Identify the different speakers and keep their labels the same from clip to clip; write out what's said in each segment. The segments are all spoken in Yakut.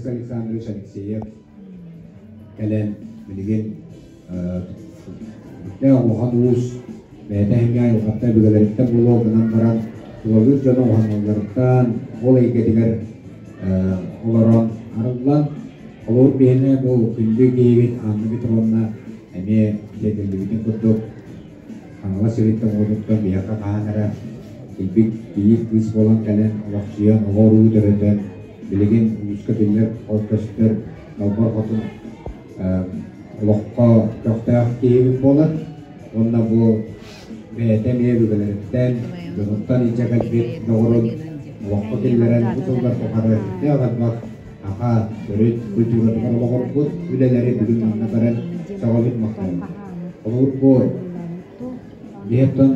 Speaker 1: Алекс Александрович Алексеев кэлэн билигин сүрдээх улахан уус бэйэтэ эһиги айылҕаттан өбүгэлэриттэн буолуо гынан баран тулалыыр дьону уһаналларыттан ол эйгэтигэр олорон арыллан холобур биһиэнэ бу күндү киһибит Анна Петровна эмиэ сиэтиллибитин курдук Хаҥалас сириттэн уотуттан биһиэхэ хаһан эрэ килбик кийиит кыыс буолан кэлэн олохсуйан оҕо-уруу төрөтөн билигин улууска биллэр көстөр далбар хотун олоххо көхтөөх киһибит буолар уонна бу бэйэтэ эмиэ өбүгэлэриттэн дьонуттан илдьэ кэлбит доҕорун олоххо киллэрэн бу сыллар тухары сүрдээх элбэх саха төрүт культуратыгар олоҕурбут үлэлэри бүгүн манна баран сөҕөбүт махтанабыт. Холобур бу биһиэттэн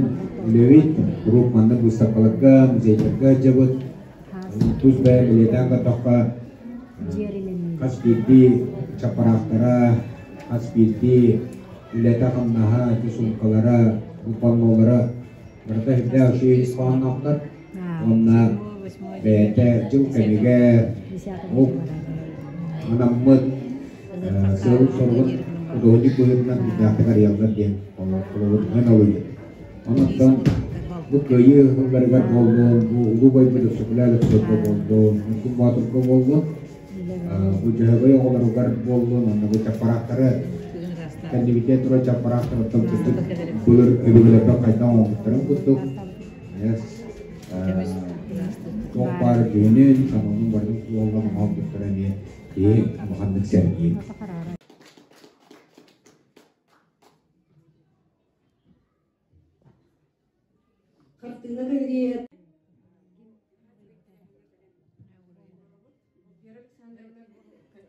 Speaker 1: үлэбит куруук маннык быыстапкаларга, музейдарга сылдьабыт. Тус бэйэм бэлиэтээн көрдөххө, хас биирдии чаппараахтара, хас биирдии үлэтэ-хамнаһа, ити суумкалара, бу паннолара барыта сүрдээх үчүгэй ис хоһоонноохтор. Уонна бэйэтэ дьыл кэмигэр ол анаммыт сыалын-соругун худуоһунньук быһыытынан сүрдээхтик арыйаллар диэн холобурунан ылыйар. Онон бу кыайыы ыһылларыгар буоллун, бу улуу бойбут Өксөкүлээх Өлөксөйгө буоллун, Ньургун Боотурга буоллун, бу Дьөһөгөй оҕолоругар буоллун, онно бу чаппараахтары кэннибитигэр турар чаппараахтарыттан кырдьык былыр өбүгэлэрбит хайдах оҥорбуттарын курдук туох баар дьүһүнүн, санаанын барытын суоллан оҥорбуттара эмиэ киһи улаханнык сэргиир.
Speaker 2: Хартыына галерея Вера Александровна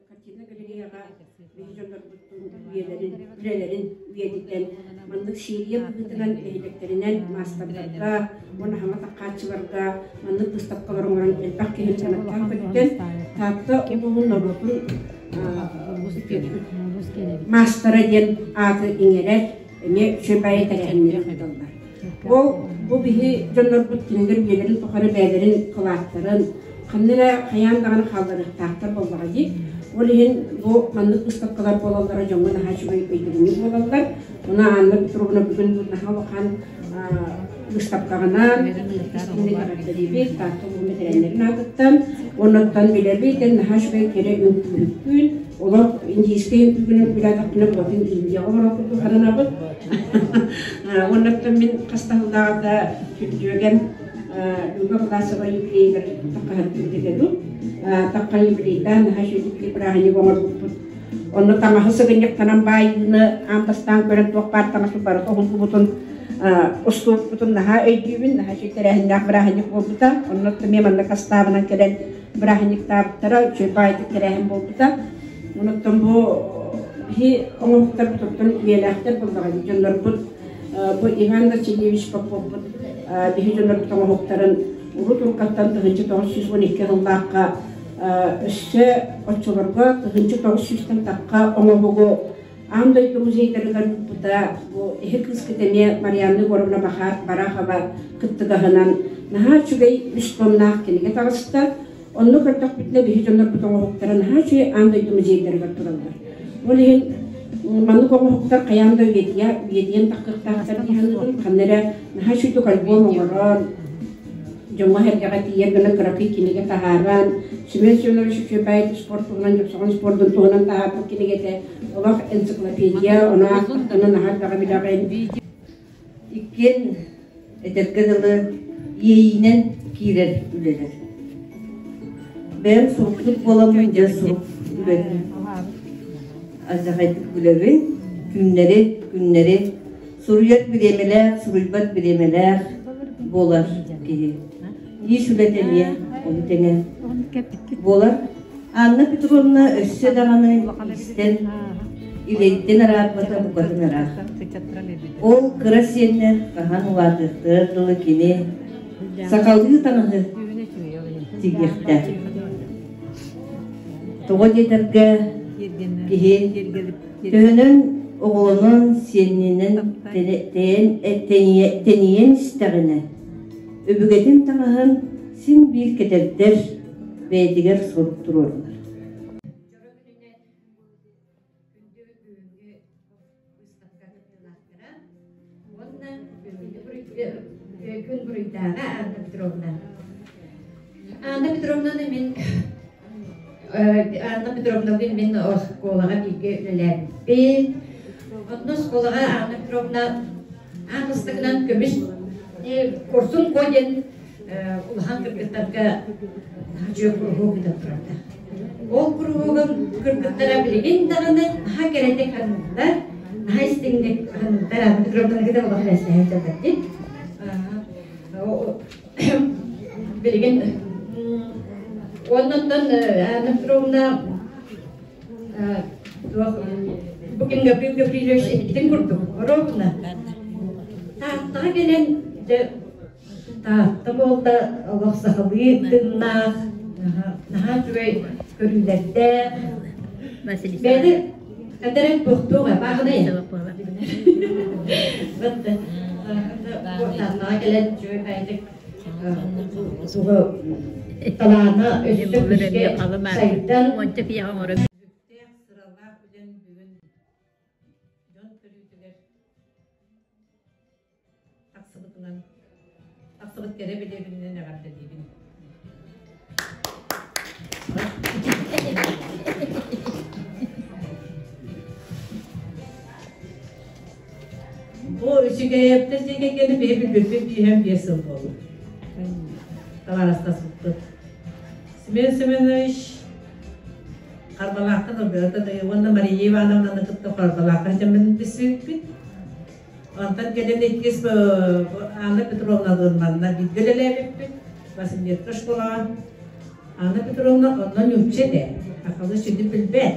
Speaker 2: картина галереяҕа биһи дьоннорбутун үйэлэрин, үлэлэрин үйэтитэн маннык серия быһыытынан нэһилиэктэринэн маастардарга уонна хаҥа таххааччыларга маннык быыстапкалар оҥорон элбэх киһи санаттаан көттөн Таатта улууһун норуотун маастара диэн ааты иҥэрэр эмиэ үчүгэй тэрээһиннэри ыыталлар. Ол бу биһи дьоннорбут кинилэр үйэлэрин тухары бэйэлэрин кылааттарын ханна эрэ хайаан даҕаны хаалларыахтаахтар буоллаҕа дии. Ол иһин бу маннык быыстапкалар буолаллара дьоҥҥо наһаа үчүгэй өйдөбүнньүк буолаллар. Уна Анна Петровна бүгүн наһаа улахан быыстапкаҕынан истиҥник эҕэрдэлиибит Таатта улууһун бэтэрээннэрин аатыттан. Оннуттан билэбит, эн наһаа үчүгэй кэрэ үҥкүүһүккүн. Олох индийскэй үҥкүүгүнэн үҥкүүлээтэхпинэ букатын Индияҕа олорор курдук сананабыт. Оннуттан мин хас да сыллааҕыта дьүөгэм Люба Власова юбилейыгар таккаһыттыбыт этэ дуу. Такка юбилейдаан наһаа үчүгэй бырааһынньык оҥорбуппут. Онно таҥаһы сыгынньахтанан баайыыны аан бастаан көрөн туох баар таҥаспыт барыта уһуллубутун устубуппутун наһаа өйдүүбүн, наһаа үчүгэй тэрээһиннээх бырааһынньык буолбута. Онно эмиэ манна хастаабынан кэлэн бырааһынньыктаабыттара, үчүгэй баайдык тэрээһин буолбута. Онуттан бу биһи оҥоһуктарбыт оттон үйэлээхтэр буоллаҕа дьоннорбут бу Иван Васильевич Поповпут биһи дьоннорбут оҥоһуктарын урут уруккаттан 1912 сыллаахха өссө оччолорго 1900-тан тахха оҥоһугу аан дойду музейдарыгар ыыппыта. Бу эһи кыыскыт эмиэ Марианна Егоровна Барахова кыттыгаһынан наһаа үчүгэй үс томнаах кинигэ таҕыста. Онно көрдөхпүтүнэ биһи дьоннорбут оҥоһуктара наһаа үчүгэй аан дойду музейдарыгар тураллар. Ол иһин маннык оҥоһуктар хайаан да үйэтийэ үйэтийэн таххыахтаахтар дии саныыбын. Ханна эрэ наһаа үчүгэй альбом оҥорон, дьоҥҥо-сэргэҕэ тиийэр гына кыракый кинигэ таһааран, Семен Семенович Үчүгэйбаев спорт туһунан, Дьохсоҕон спордун туһунан таһаарбыт кинигэтэ олох энциклопедия, ону аахтахтана наһаа элбэҕи билэҕин.
Speaker 3: Иккиэн этэргэ дылы иэйиинэн киирэр үлэлэр. Бэйэм суруксут буоламмын дьэ сурук үлэтин алдьархайдык билэбин. Күннэри, күннэри суруйар бириэмэлээх, суруйбат бириэмэлээх буолар киһи. Иис үлэтэ эмиэ ону тэҥэ буолар. Анна Петровна өссө даҕаны иистэн, илииттэн араарбата букатын ыраах. Ол кыра сиэннэр хаһан улаатыахтарыгар дылы кини сахалыы таҥаһы тигиэхтээх. Тоҕо диэтэргэ киһи төһөнөн оҕолонон, сиэннэнэн тэнийэн истэҕинэ, өбүгэтин таҥаһын син биир кэтэрдэр, бэйэтигэр сурук туруорунар.
Speaker 4: буруйдааҕа Анна Петровна. Анна Петровнаны мин Анна Петровналыын мин оскуолаҕа бииргэ үлэлээбиппин. Онно оскуолаҕа Анна Петровна аан бастакынан көмүс курсун ко диэн улахан кыргыттарга үчүгэй куруһуок ыытан турарда. Ол куруһуогун кыргыттара билигин даҕаны наһаа кэрэтик ханыыллар, наһаа истиҥник ханыыллар. Анна Петровнаны кытта улахан эстэһэн сылдьардым. Билигин уоннаттан Анна Петровна бу ким Гаврил Гаврильевич эппитин курдук ровно Тааттаҕа кэлэн дьэ Таатта буолла олох сахалыы тыыннаах наһаа үчүгэй көрүүлэрдээх бэйэтэ Кадерен туохтуоҕа бааһынай Тааттаҕа кэлэн үчүгэй бэйэтик тугу талаана өссө күүскэ сайдан
Speaker 5: Түбүктээх, сыралаах үлэҥ бүгүн дьон көрүүтүгэр тахсыбытынан тахсыбыт кэрэ бэлиэбинэн эҕэрдэлиибин. Бу үчүгэйэптэр дьиэ кэргэни биһи билбиппит бииһэн биэс сыл буолла. Табаарыстаспыппыт. Семен Семенович Харбалаахтан Ыргыата уонна Мария Ивановнаны кытта Харбалаахха дьэммин билсибиппит. Онтон кэлин иккис Анна Петровналыын манна бииргэ үлэлээбиппит. Васильевка школаҕа. Анна Петровна онно нуучча этэ. Сахалыы сүдү билбэт.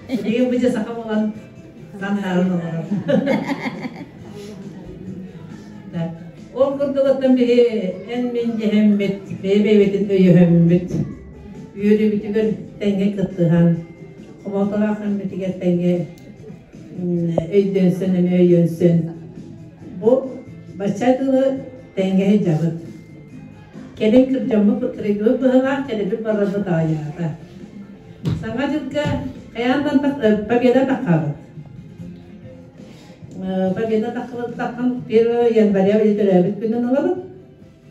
Speaker 5: Билигин бу дьэ саха буолан сандааран олорор. Ол курдук оттон биһи эн мин дьэһэммит, бэйэ-бэйэбитин өйөһөммүт, үөрүүбүтүгэр тэҥҥэ кыттыһан, хомолтолоох кэммитигэр тэҥҥэ өйдөнсөн эмиэ өйөнсөн бу бачча дылы тэҥҥэ сылдьабыт. Кэлин кырдьаммыт кырдьыбыт быһыылаах кэлэбит барарбыт аҕыйаата. Саҥа дьылга хайаан да победа таххабыт. Победа таххыбыттаххын 1 января төрөөбүт күнүн ылабыт.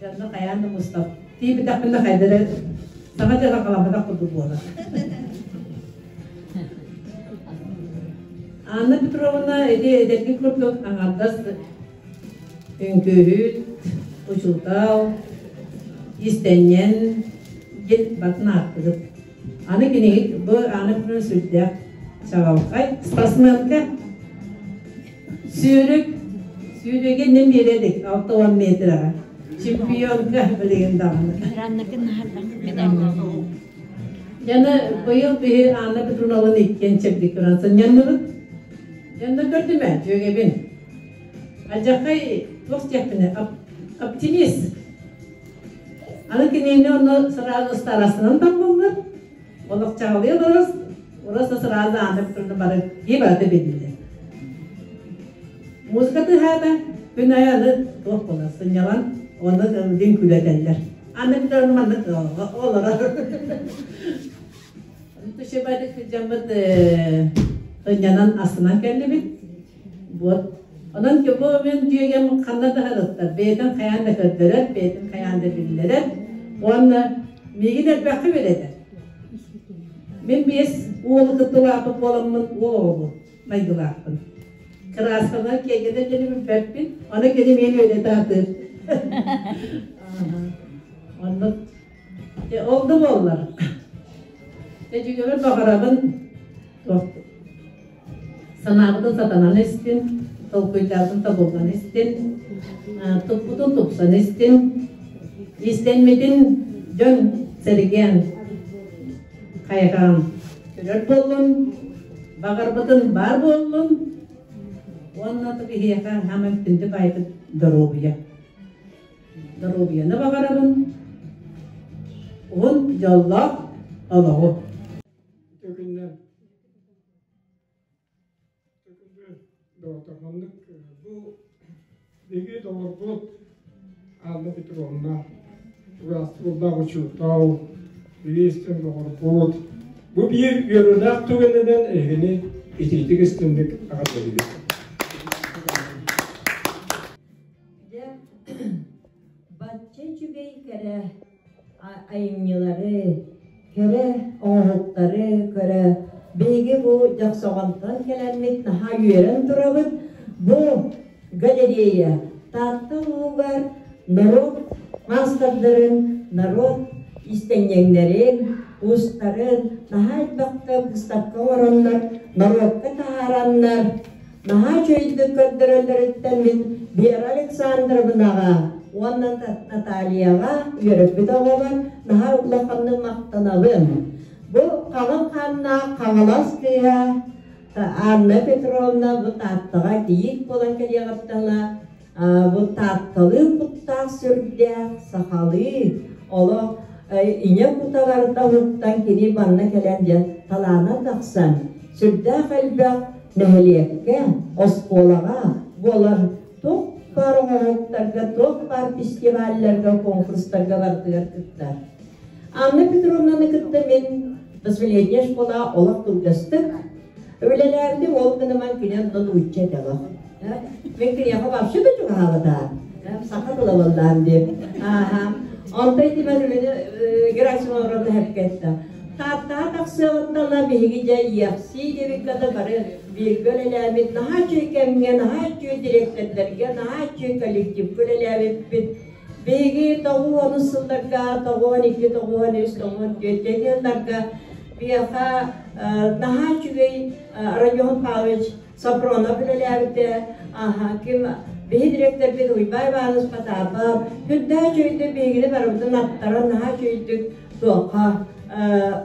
Speaker 5: Дьонно хайаан да мустап. Тиийбитэхпинэ хайда эрэ саҥа дьыала халамматах курдук буолар. Анна Петровна ити эдэрги курдук аҥардас үҥкүүһүт, учуутал, иистэнньэн диэн батын ааттыгыт. Аны кинигит бу Анна Петровна сүрдээх чаҕылхай спортсменка. Сүүрүк, сүүрүгэ нем биэрэдик 60 метраҕа. Чемпионка билигин даҕаны. Яна быйыл биһи Анна Петровналын иккиэн чэбдик туран сынньанныбыт. Дьонно көрдүм ээ, дьүөгэбин. Алдьархай туох диэхпинэ, оптимист. Аны кинини онно сразу старостанан барбыллар. Олох чаҕылыйа олорос, просто сразу Анна Петровна бары киһи барыта билдилэр. Музыка тыаһаата, күн аайы аны туох буолар, сынньалаҥ, уонна дин күлэтэллэр. Анна Петровна маннык олорор. Түшебадик сылдьаммыт сынньанан астынан кэллибит. Вот. Онон бу мен дьүөгэм ханна да сырыттар, бэйэтин хайаан да көрдөрөр, бэйэтин хайаан да биллэрэр. Уонна миигин элбэххэ үөрэтэр. Мин биэс уолу кытта улааппыт буоламмын уол оҕобун майгылаахпын. Кырааскалар киэргэтэр диэни билбэппин, ону кини миэн үөрэтэ сатыыр. Оннук. Дьэ, ол да буоллар. Дьэ, дьүөгэбэр баҕарабын санаабытын сатанан истин, толкуйдаабытын тобуллан истин, туппутун тупсан истин, истэммитин дьон сэргээн, хайҕаан көрөр буоллун, баҕарбытын баар буоллун уонна биһиэхэ хааман күндү баайбыт доруобуйа. Доруобуйаны баҕарабын, уһун дьоллоох олоҕу.
Speaker 6: Үтө күннэр доҕоттор маннык бу биһиги доҕорбут Анна Петровна ураастыбыллаах учуутал биһиги доҕорбут бу биир үөрүүлээх түгэнинэн эһигини итиитик истинник эҕэрдэлиибит.
Speaker 7: Дьэ, айымньылары, кэрэ оҥоһуктары көрө биһиги бу Дьохсоҕонтон кэлэммит наһаа үөрэн турабыт. Бу галерея Таатта улууһугар норуот маастардарын, норуот иистэнньэҥнэрин, уустарын наһаа элбэхтэ быыстапка оҥороннор, норуокка таһаараннар, наһаа үчүгэйдик көрдөрөллөрүттэн мин Вера Александровнаҕа уонна Натальяҕа үөрэппит оҕобор наһаа улаханнык махтанабын. Бу халыҥ хааннаах Хаҥалас кыыһа Анна Петровна бу Тааттаҕа кийиит буолан кэлиэҕиттэн ыла бу таатталыы куттаах сүрдээх сахалыы олох ийэ кута барыта уһуктан кини манна кэлэн диэн талаана тахсан сүрдээх элбэх нэһилиэккэ, оскуолаҕа буолар туох баар оҥоһуктарга, туох баар фестивалларга, конкурстарга барытыгар кыттар. Анна Петровнаны кытта мин последняя школа олох кылгастык үлэлээбитим, ол гынан кини онно нуучча этэ олох. Мин киниэхэ вообще да чугаһаабата. Саха тыла буоллаан диэн. Ааха. Онто ити мен үлэни Герасимова хэпкэтта. Тааттаҕа тахсыаҕыттан ыла биһиги дьэ иэхсии диэбиккэ да бары бииргэ үлэлээбит, наһаа үчүгэй кэмҥэ, наһаа үчүгэй дириэктэрдэргэ, наһаа үчүгэй коллективка үлэлээбиппит. Биһиги 90 сылларга, 92, 93, 94 сылларга биһиэхэ наһаа үчүгэй Родион Павлович Сапронов үлэлээбитэ, ким биһи дириэктэрбит Уйбай Иванович Потапов сүрдээх үчүгэйдик биһигини барыбытын аттаран наһаа үчүгэйдик туохха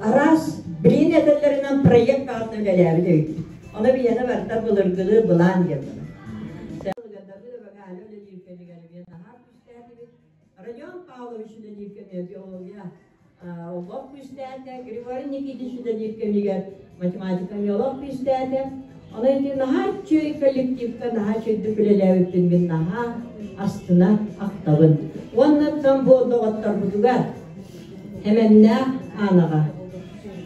Speaker 7: араас билигин этэллэринэн проект аатынан үлэлээбит эбит. Ону биһиэнэ барыта былыргылыы былаан диэн Родион Павлович үлэлиир кэмигэр биология олох күүстээтэ, Григорий Никитич үлэлиир кэмигэр математика олох күүстээтэ. Онон ити наһаа үчүгэй коллективка наһаа үчүгэйдик үлэлээбиппин мин наһаа астына ахтабын. Уонна оттон бу доҕотторбутугар Эмэннээх Аанаҕа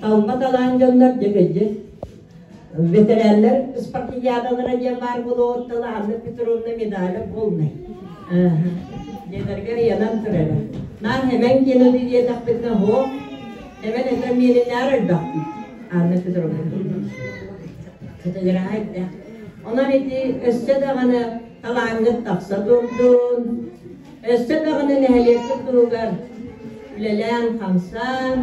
Speaker 7: талба талаан дьоннор дьэ кырдьык ветераннар спартакиадалара диэн баар буолуоҕуттан Анна Петровна медаля полный. Дьиэлэргэр ыйанан турара. Наар Эмэн диэн диэтэхпитинэ һоо Эмэн этэн миэнинээр элбэхпит Анна Петровна. Кытыгыраһайда. Онон ити өссө даҕаны талааҥҥыт тахса турдун, Өссө даҕаны нэһилиэкпит туһугар үлэлээн-хамсаан,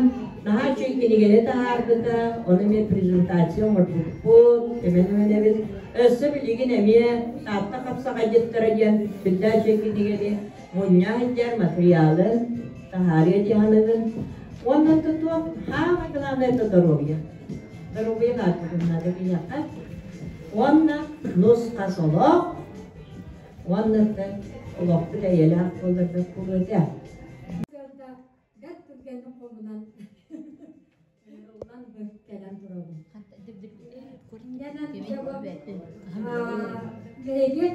Speaker 7: наһаа үчүгэй кинигэни таһаарбыта, ону эмиэ презентация оҥорбуппут, эмэн-эмэнэбит. Өссө билигин эмиэ Таатта хапсаҕайдьыттара диэн сүрдээх үчүгэй кинигэни мунньа сылдьар матырыйаалын таһаарыа дии саныыбын. Уонна туох самое главное это здоровье. Здоровье наада надо киһиэхэ. Уонна нус-хас олох, Уонна олохпут эйэлээх буоларга буолуо этэ.
Speaker 4: Бэрт түргэнник хомунан ыллан кэлэн турабын. Биһиги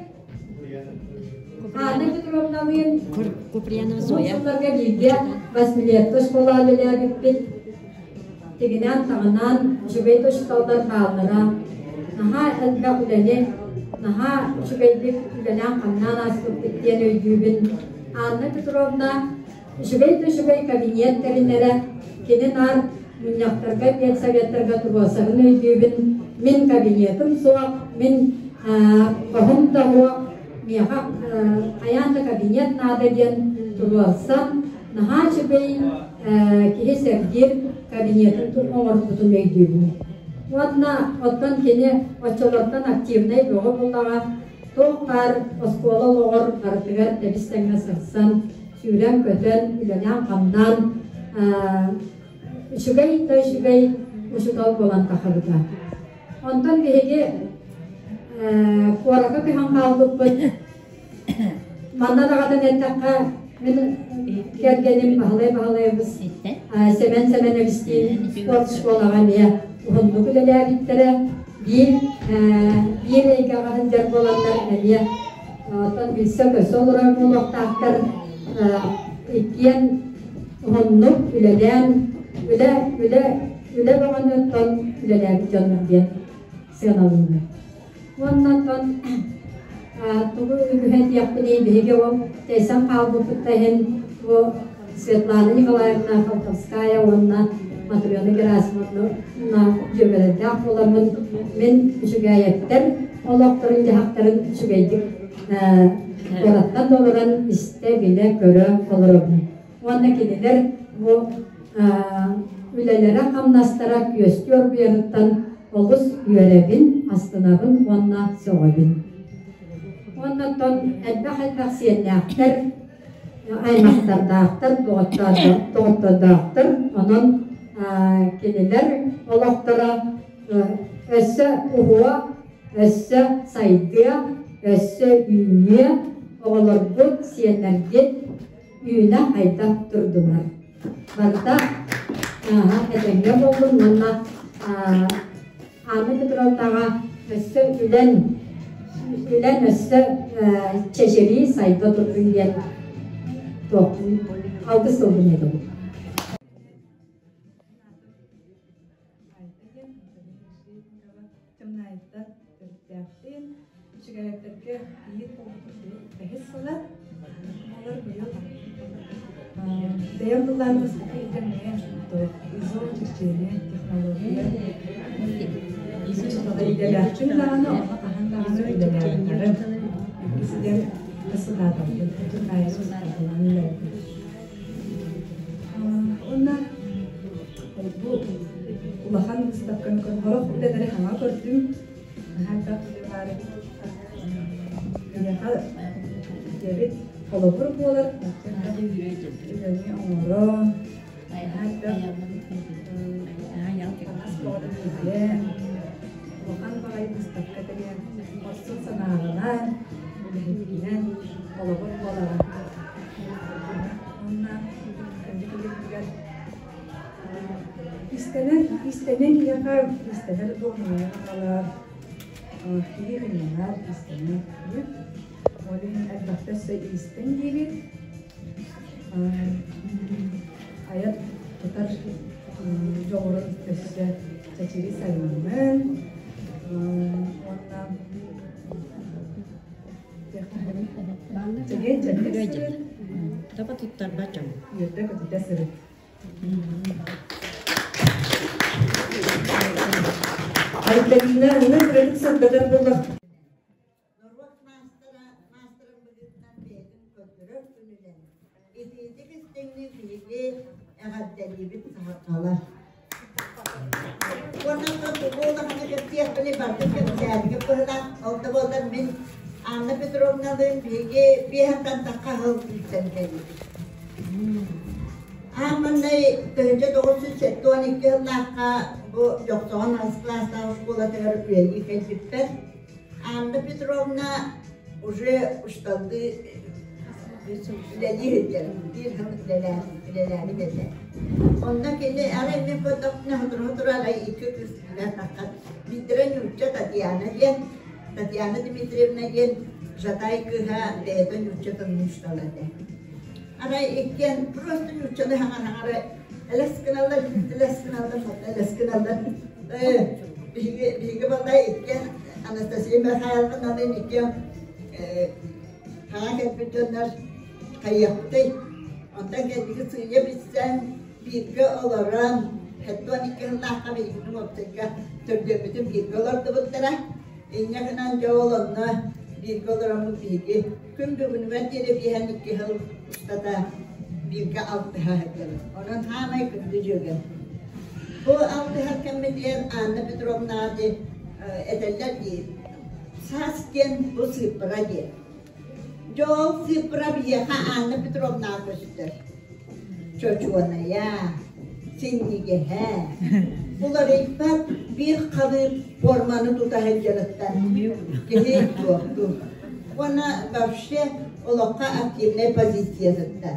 Speaker 4: Анна Петровналыын
Speaker 8: Куприянова Зоя
Speaker 4: сылларга бииргэ восьмилетка школа үлэлээбиппит. Тигинэн-таҥынан үчүгэй да учууталлар бааллара. Наһаа элбэх үлэни, наһаа үчүгэйдик үлэлээн-хамнаан ааспыппыт диэн өйдүүбүн. Анна Петровна үчүгэй да үчүгэй кабинет тэринэрэ, кини наар мунньахтарга, педсоветтарга туруорсарын өйдүүбүн. Мин кабинетым суох, мин хоһум да суох, миэхэ хайаан да кабинет наада диэн туруорсан, наһаа үчүгэй киһи сэргиир кабинетын оҥорбутун өйдүүбүн. Уонна оттон кини оччолортон активнай бөҕө буллаҕа, туох баар оскуола олоҕор барытыгар тэбис-тэҥҥэ сырсан, сүүрэн-көтөн, үлэлээн-хамнаан үчүгэй да үчүгэй учуутал буолан тахабыта. Онтон биһиги куоракка көһөн хаалбыппыт. Манна даҕатан эттэххэ, мин кэргэним Баһылай Баһылайабыс Сэмэн Сэмэнэбистиин спорт школаҕа эмиэ уһуннук үлэлээбиттэрэ. Биир биир эйгэҕэ сылдьар буоланнар эмиэ оттон билсэ-көрсө олорор буолуохтаахтар. Иккиэн уһуннук үлэлээн, үлэ үлэ үлэ бөҕөнү оттон үлэлээбит дьоннор диэн сыаналыыллар. Уонна оттон тугу үгүһэ диэхпиний, биһиги ол тэйсэн хаалбыппыт да иһин бу
Speaker 8: Светлана Николаевна Колтовская уонна Матрена Герасимовна дьүөгэлэрдээх буоламмын мин үчүгээйэттэр олохторун-дьаһахтарын үчүгэйдик куораттан да олорон истэ, билэ, көрө олоробун. Уонна кинилэр бу үлэлэрэ-хамнастара күөстүү оргуйарыттан олус үөрэбин, астынабын уонна сөҕөбүн. Уонна оттон элбэх-элбэх сиэннээхтэр, аймахтардаахтар, доҕоттордоохтор. Онон кинилэр олохторо өссө уһуо, өссө сайдыа, өссө үүнүө, оҕолорбут, сиэннэргит үүнэ хайдах турдулар. Барыта этэҥҥэ буоллун уонна Анна Петровнаҕа өссө үлэн үлэн өссө чэчирии сайда турдун диэн туохпун алгыс тылбын этэбин.
Speaker 9: Чымнаайыттан төрүттээхпин. Үчүгэйдэргэ биир бэһис сыла. Олор быйыл бэйэм тыллаан бастакы идэмҥэ ИЗО черчение технология идэлээхпин даҕаны, онно хаһан даҕаны үлэлээбэтэрим. Иккисидэн сытааталбын, Чымнаайы сытааталан үлэлээбитим. Уонна бу улахан выставканы көрбөрөх үлэлэри хаҥа көрдүм. Наһаа элбэх үлэ баар эбит. Миэхэ диэбит холобур буолар. Үлэни оҥорон, наһаа элбэх таҥас бөҕөтө тиийэн, улахан баҕайы выставка тэрийэн, хорсун санааҕынан, үлэһиккинэн холобур буолаҕын. Уонна кэнники кэлбитигэр истэнэн, истэнэн киһиэхэ истэнэр дуоһунаһа хаалар, киһи ынньанар, истэнэр. Ол иһин элбэхтэ өссө иистэн диибин. Айар тутар дьоҕурун өссө чэчири сайыннын. Уонна Чэгиэн чэбдик сырыт.
Speaker 4: Таба туттарбат дьон.
Speaker 9: Үөрдэ-көтүтэ сырыт.
Speaker 7: Айталина, аны кыратык сырдатар буоллах.
Speaker 10: Норуот маастара маастарын быһыытынан бэйэтин көрдөрөр күнүнэн итиитик истиҥник биһиги эҕэрдэлиибит саһарҕалар. Уонна тугу улаханы кэпсиэхпиний барытын кэпсээтигит быһыылаах. Ол да буоллар мин Анна Петровналыын биһиги биэһэнтэн тахха сыл киирсэн кэллибит. Аан маҥнай 1972 сыллаахха бу Дьохсоҕон аҕыс кылаастаах оскуолатыгар үлэлии кэлбиппэр Анна Петровна уже ушталлыы үлэлии сылдьар, биир сыл үлэлээбит этэ. Онно кини арай мин көрдөхпүнэ сотору-сотору арай икки кыыс киирэн таххан биирдэрэ нуучча Татьяна диэн, Татьяна Дмитриевна диэн Жатай кыыһа бэйэтэ нуучча тылын учуутала этэ. Арай иккиэн просто нууччалыы хаҥар-хаҥара элэс гыналлар, элэс гыналлар, элэс гыналлар. Биһиги биһиги балай иккиэн Анастасия Михайловналыын иккиэн хаҥа кэлбит дьоннор хайыахпытый? Онтон кэнники сыыйа билсэн, бииргэ олорон, 72 сыллаахха биһигини уопсайга төрдүөммүтүн бииргэ олордубуттара. Инньэ гынан дьэ ол онно бииргэ олороммут биһиги күн бүгүнүгэр диэри биэһэн икки сыл устата бииргэ алтыһа сылдьабыт. Онон хаамай күндү дьүөгэм. Бу алтыһар кэммитигэр Анна Петровнаҕа этэллэр дии, саас диэн бу сыыппара диэн. Дьэ ол сыыппара биһиэхэ Анна Петровнаҕа көстөр. Чочуонайа, синньигэһэ, уларыйбат биир халыып форманы тута сылдьарыттан киһи туохтуур. Уонна вообще олоххо активнай позициятыттан.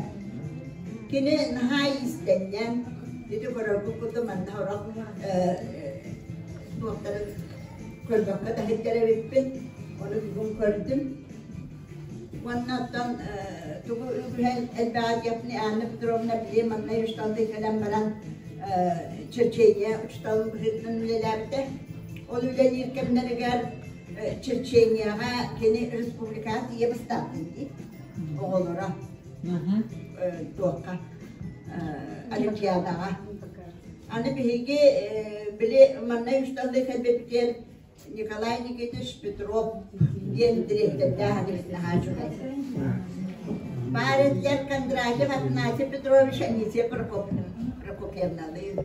Speaker 10: Кини наһаа иистэнньэҥ, ити көрөргүт курдук манна сорох туохтарын көрбөккө да сылдьар эбиппин, ону бүгүн көрдүм. Уонна оттон тугу үгүһэн элбэҕи диэхпиний Анна Петровна били манна учууталлыы кэлэн баран черчение учууталын быһыытынан үлэлээбитэ. Ол үлэлиир кэмнэригэр черчениеҕа кини республикаҕа тиийэ бастаабыт дии оҕолоро туохха. Олимпиадаҕа. Аны биһиги били манна үсталлыы кэлбиппитигэр Николай Никитич Петров диэн дириэктэрдээх этибит наһаа үчүгэй. Баар этилэр Кондратьев Афанасий Петрович, Анисия Прокопьевналыын.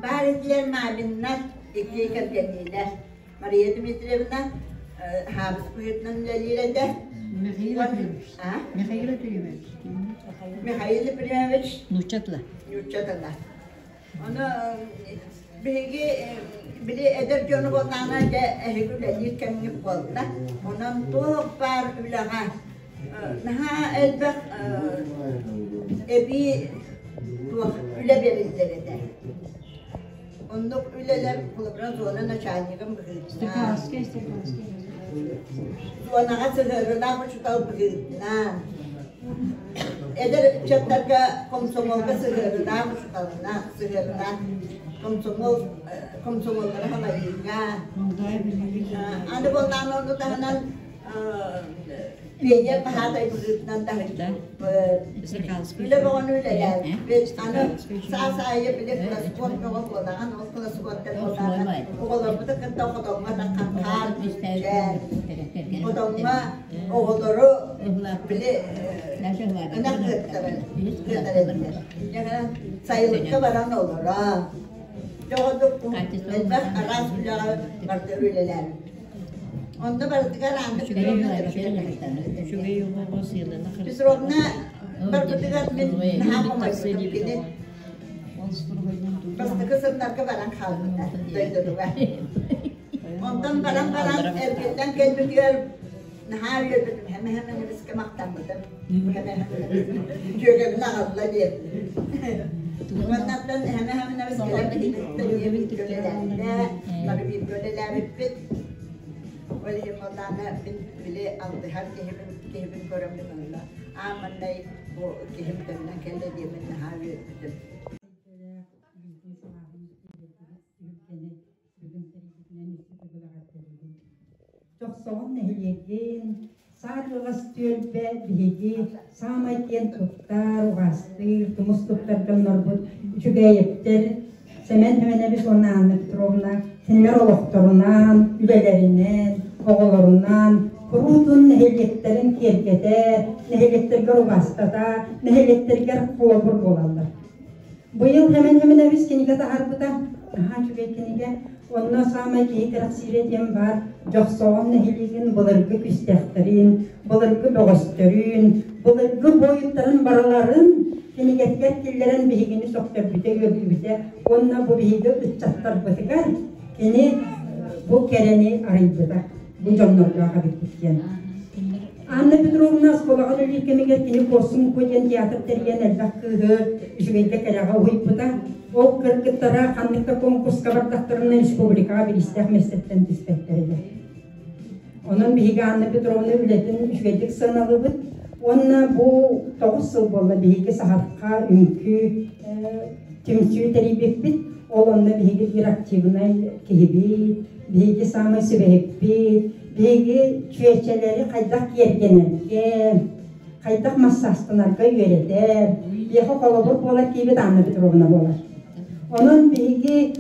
Speaker 10: Баар этилэр Маминнар, икки кэргэнниилэр. Мария Дмитриевна хаабыс быһыытынан үлэлиир этэ.
Speaker 11: Михаил Ефремович. Михаил Ефремович.
Speaker 10: Михаил Ефремович.
Speaker 11: Нуучча тыла.
Speaker 10: Нуучча тыла. Ону биһиги били эдэр дьону буоллаҕына дьэ эһиги үлэлиир кэмҥит буолла. Онон туох баар үлэҕэ наһаа элбэх эбии туох үлэ бэриллэр этэ. Оннук үлэлэр холобура зона начальнигын быһыытынан зонаҕа сыһыарыылаах учуутал быһыытынан эдэр ыччаттарга комсомолга сыһыарыылаах учууталынан сыһыарыылаах комсомол комсомоллары салайыыга аны буоллаҕына ону таһынан Пионер баһаатай быһыытынан таһыччыппыт. Үлэ бөҕөнү үлэлээбиппит. Аны саас аайы били класскод бөҕө буолаҕын, ол класскодтар буоллаҕына оҕолорбутун кытта хотоҥҥо таххан хаар күрдьэр. Хотоҥҥо оҕолору били ынах ыаттарар ыатар этилэр. Инньэ гынан сайылыкка баран олорон, дьоҕодук элбэх араас үлэҕэ барыта үлэлээбиппит. Онно барытыгар Анна Петровна Петровна барбытыгар мин наһаа хомойбутум кини бастакы сылларга баран хаалбыта дойдутугар. Онтон баран баран эргиллэн кэлбитигэр наһаа үөрбүтүм хэмэ-хэмэ эмискэ махтаммытым. Дьүөгэбин аҕалла диэн. Уоннаттан хэмэ-хэмэ эмискэлэр биһигиттэн ийэбит үлэлээбитэ, бары бииргэ үлэлээбиппит. Ол иһин буоллаҕына мин били алтыһар киһибин киһибин көрөммүн онно аан маҥнай бу киһим төннөн кэллэ диэммин наһаа үөрбүтүм.
Speaker 7: Дьохсоҕон нэһилиэгин саар ыаҕас түөлбэ биһиги саамай киэн туттар, угаастыыр, тумус туттар дьоннорбут Үчүгэйэптэр Сэмэн Сэмэнэбис уонна Анна Петровна кинилэр олохторунан, үлэлэринэн, оҕолорунан куруутун нэһилиэктэрин киэргэтэ, нэһилиэктэргэр убаастата, нэһилиэктэригэр холобур буолаллар. Быйыл Сэмэн Сэмэнэбис кинигэ таһаарбыта. Наһаа үчүгэй кинигэ. Онно саамай киһи кэрэхсиирэ диэн баар Дьохсоҕон нэһилиэгин былыргы күстэхтэрин, былыргы бөҕөстөрүн, былыргы буойуттарын барыларын кинигэтигэр киллэрэн биһигини сөхтөрбүтэ, үөрдүбүтэ уонна бу биһиги ыччаттарбытыгар кини бу кэрэни арыйбыта, бу дьоннордоох эбиппит диэн. Анна Петровна оскуолаҕа үлэлиир кэмигэр кини Куорсун Куо диэн театр тэрийэн элбэх кыыһы үчүгэйгэ кэрэҕэ уһуйбута. Ол кыргыттара ханнык да конкурска бардахтарына республикаҕа бириистээх миэстэттэн түспэттэр этэ. Онон биһиги Анна Петровна үлэтин үчүгэйдик сыаналыыбыт. Уонна бу 9 сыл буолла биһиги Саһарха үҥкүү түмсүү тэрийбиппит. Ол онно биһиги биир активнай киһибит, биһиги саамай сүбэһиппит, биһиги чүөчэлэри хайдах киэргэнэргэ, хайдах массаастанарга үөрэтэр, биһиэхэ холобур буолар киһибит Анна Петровна буолар. Онон биһиги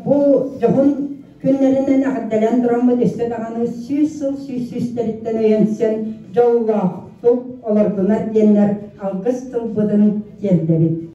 Speaker 7: бу дьоһун күннэринэн эҕэрдэлээн тураммыт өссө даҕаны 100 сыл сүүс сүүстэриттэн өйөнсөн дьоллоохтук олордунар диэннэр алгыс тылбытын тиэрдэбит.